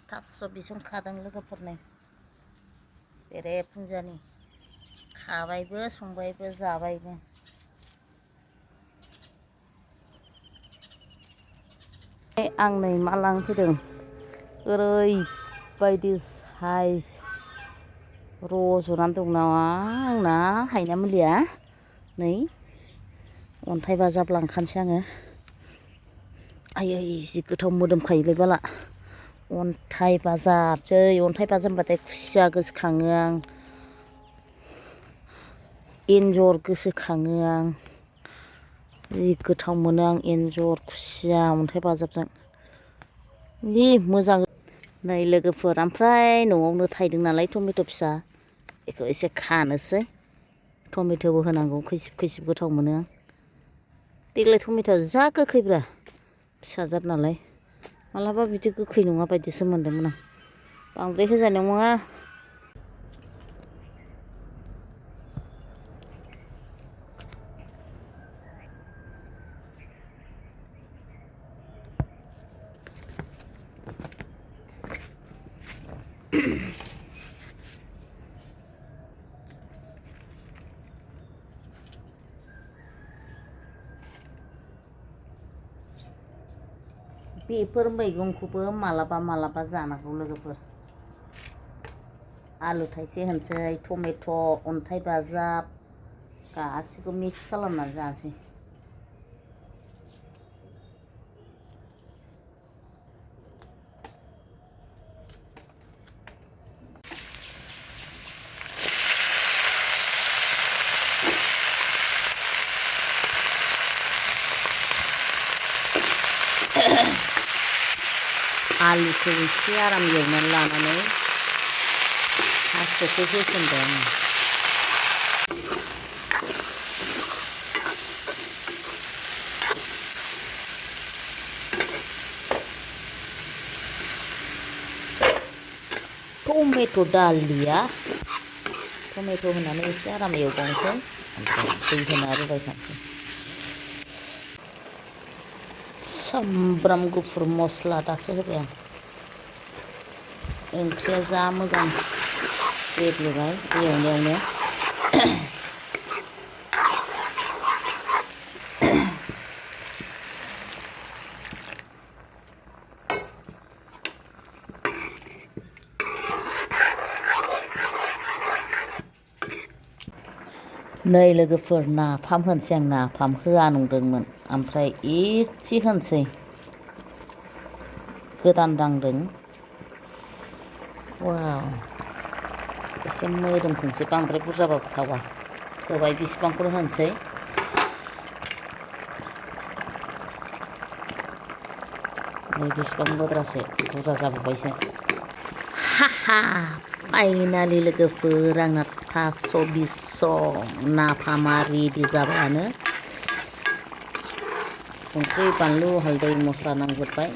थास' बिसं खादों लोगोफोरनो बेरे फुंजानि खाबायबो संबायबो जाबायबो। आं नै मा लांफैदों ओरैबायदि साइज रज'नानै दं नामा आंना हायना मुलिया नै अन्थाइ बाजाब लांखानोसै आङो। आयै जि गोथाव मोदोमखायोलै बाला अन्थाइ बाजाबसै अन्थाइ बाजाब होनबाथाय खुसिया गोसोखाङो आं एन्जर गोसोखाङो आं जि गोथाव मोनो आं एन्जर खुसिया अन्थाइ बाजाबजों जि मोजां। नै लोगोफोर ओमफ्राय न'आवनो थायदों नालाय टमेट' फिसा बेखौ एसे खानोसै टमेट'बो होनांगौ खैसिब खैसिब गोथाव मोनो आं। देग्लाय टमेट'आ जा गोखैब्रा फिसाजाद नालाय मालाबा बिदि गोखै नङा बायदिसो मोन्दोंमोन आं बांद्राय होजानाय नङा। बेफोर मैगंखौबो मालाबा मालाबा जानांगौ लोगोफोर। आलु थाइसे होनोसै टमेट' अन्थाइ बाजाब गासिबो मिक्स खालामनानै जानोसै। आलुखौ एसे आराम एवनानै लानानै थास'खौ होसनबाय आङो। टमेट' दालिया टमेट' होनानै एसे आराम एवबावनोसै ओमफ्राय दै होना रुबाय थानोसै। सामब्राम गुफुर मस्ला दासो होबाय आं। ओंख्रिया जा मोजां गेब्लेबाय एवनायावनो। नै लोगोफोर नाफाम होनोसै आं नाफाम होआ नंदोंमोन ओमफ्राय एसे होनोसै गोदान दांदों वाव एसे मोदोमथोंसै बांद्राय बुरजाबाबो थावा थोबाय बेसिबांखौनो होनोसै। नै बेसिबां बुरजासो बुरजा जाबावबायसो। हाहा फाइनालि लोगोफोर आंना थास' बिसं नाफामा रेडि जाबायानो। संख्रि बानलु हालदै मस्ला नांजोबबाय।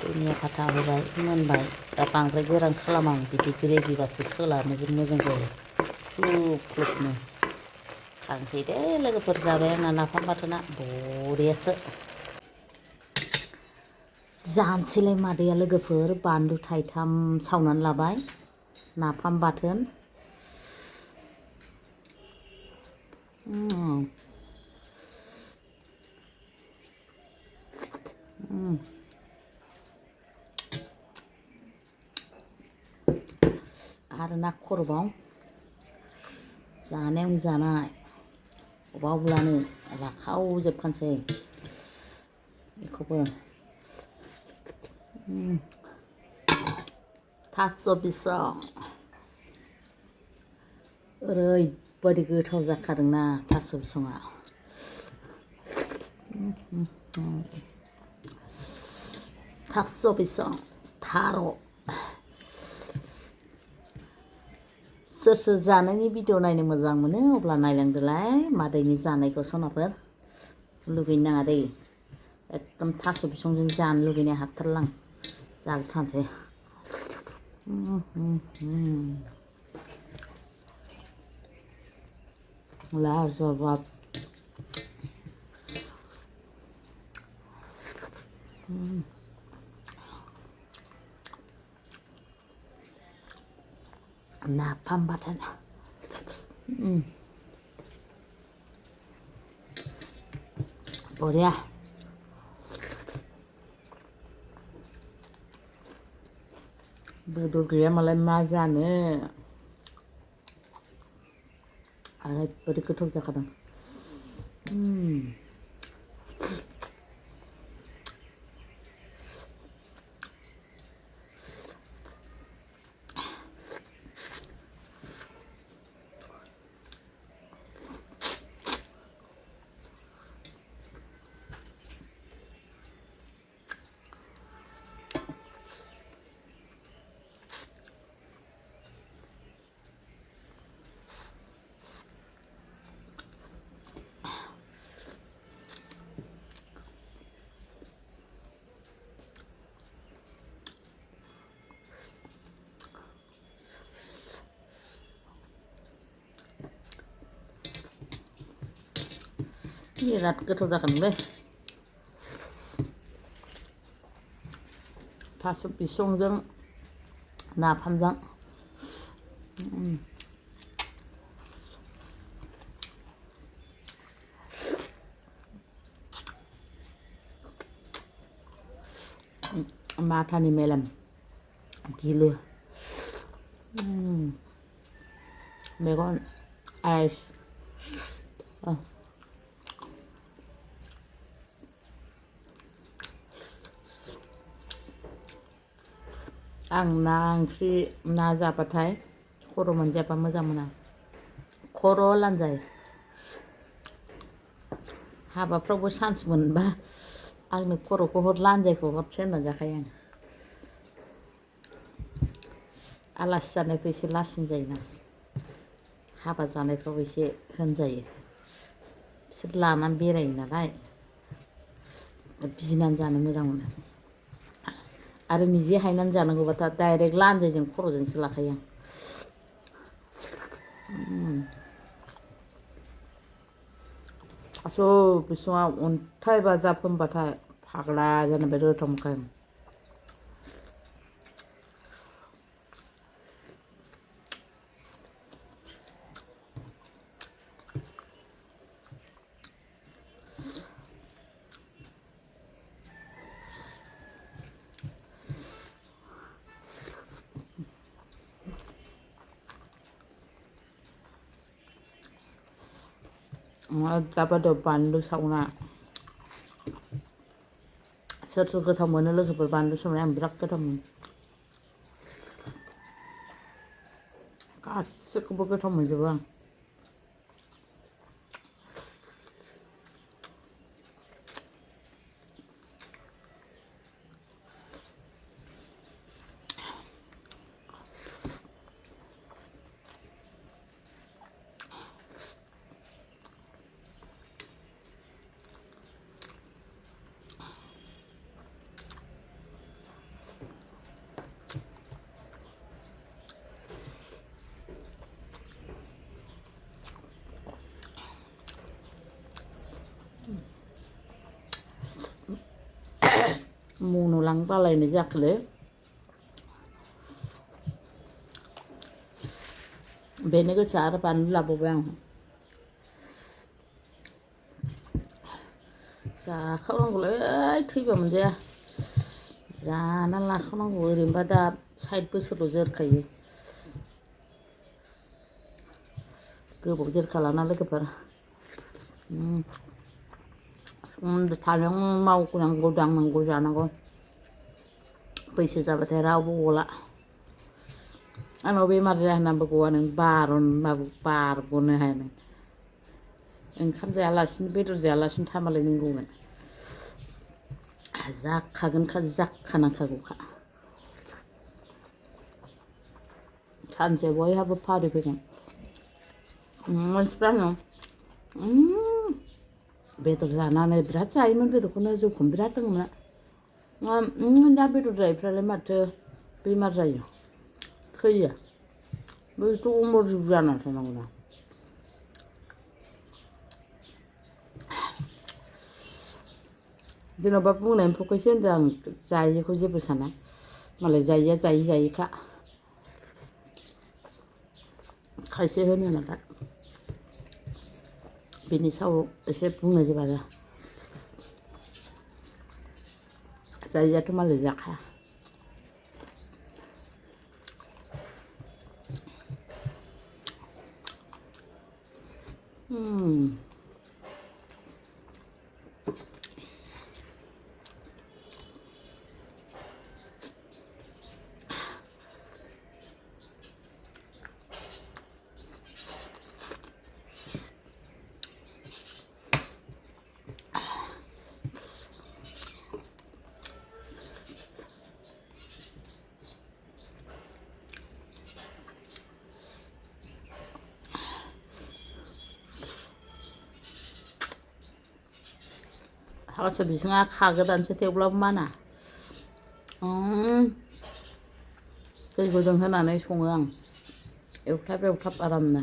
दुनिया पाता होबाय मोनबाय। दा बांद्राय गोरान खालामा आं बिदि ग्रेभिबासो सोलानो मोजां जायो ग्लुब ग्लुबनो। खांसै दे लोगोफोर जाबाय आंना नाफाम बाथोना बरियासो। जानोसैलाय मादैया लोगोफोर बानलु थाइथाम सावनानै लाबाय नाफाम बाथोन। आरो ना खर'बाव जानायावनो जानाय अबावब्लानो लाखावजोबखानोसै बेखौबो। थास' बिसं ओरैबायदि गोथाव जाखादोंना थास' बिसङा। थास' बिसं थार' सोर सोर जानायनि भिडिअ नायनो मोजां मोनो अब्ला नायलांदोलाय मादैनि जानायखौ सनाफोर। लुगैनो नाङा दै एकदम थास' बिसंजों जानो लुगैनाय हाबथारलां जाग्रोथारनोसै। lwgwpwr. Napam batwn. Bria. Betul gaya malah mazane. Oरैबायदि गोथाव जाखादों. Biराद गोथाव जागोनलै. थास' बिसंजों नाफामजों. माथानि मेलेम गिलु. मेगन आइस. आं ना ओंख्रि ना जाबाथाय खर' मोनजायाबा मोजां मोना. खर' लानजाय. हाबाफ्रावबो चान्स मोनबा आंनो खर'खौ हर लानजायखौ हरसै होननानै जाखायो आं. आलासि जानायफ्राव एसे लासिं जायोना. हाबा जानायफ्राव एसे होनजायो. बिसोर लानानै बेरायो नालाय बिनानै जानो मोजां मोनो. आरो निजे हायनानै जानांगौबाथा डाइरेक्ट लानजायजों खर'जोंसो लाखायो आं. थास' बिसङाव अन्थाइ बाजाब होनबाथाय फाग्ला जानाय बायदि गोथाव मोनखायो. दाबायदि बानलु सावना. सोर सोर गोथाव मोनो लोगोफोर बानलु सावनाय? आं बिराद गोथाव मोनो. गासिखौबो गोथाव मोनजोबो आं. मन'लां बालायनाय जाखोलै. बेनो गोसा आरो बानलु लाबावबाय आं. जाखावनांगौलै थैबा मोनजाया. जाना लाखावनांगौ. ओरैनोबा दा 60 बोसोरल' जोरखायो. गोबाव जोरखालाना लोगोफोर. थानायाव मावनांगौ दांनांगौ जानांगौ. बैसो जाबाथाय रावबो गला. आंनाव बेमार जाया होननानैबो गवा नों बारनबाबो बारग'नो हाया नों. ओंखाम जायालासिनो बेदर जायालासिनो थामालाय नों गगोन. जाखागोनखा जाखानांखागौखा. सानसे बयहाबो फारि फैगोन. मानसिफ्रा आंनाव बेदर जानानै बिराद जायोमोन. बेदरखौनो जौखौनो बिराद लोङोमोन. दा बेदर जायैफ्रालाय माथो बेमार जायो थैयो. बेथ' अमर जिब जानानै थानांगौना. जेन'बा बुंनायनिफ्रायसो होनदों आं जायैखौ जेबो साना मालाय जायैया जायैखा खायसे होनो नागा बिनि सायाव एसे बुंनाय जाबाय आरो जायैयाथ' मालाय जाखाया थास' बिसङा खागोदानसो थेवब्लाबो माना दै गुदुं होनानै सङो आं एवथाब आरामनो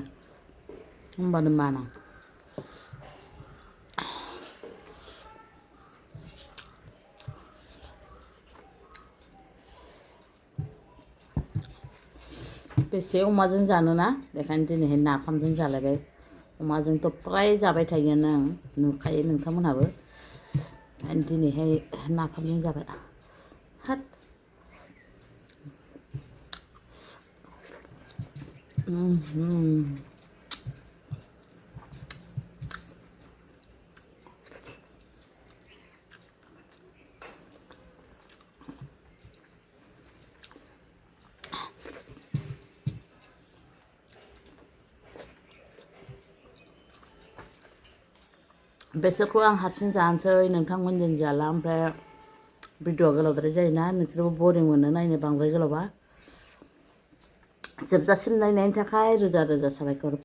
होमबानो माना बेसे अमाजों जानोना बेखायनो दिनैहाय नाफामजों जालायबाय अमाजोंथ' फ्राय जाबाय थायो नों नुखायो नोंथांमोनहाबो दिनैहाय नाफामजों जाबाय हाट बेसोरखौ आं हारसिं जानोसै नोंथांमोनजों जाला ओमफ्राय भिडिअआ गोलावद्राय जायोना नोंसोरबो बरिं मोनो नायनो बांद्राय गोलावबा जोबजासिम नायनायनि थाखाय रोजा रोजा साबायखर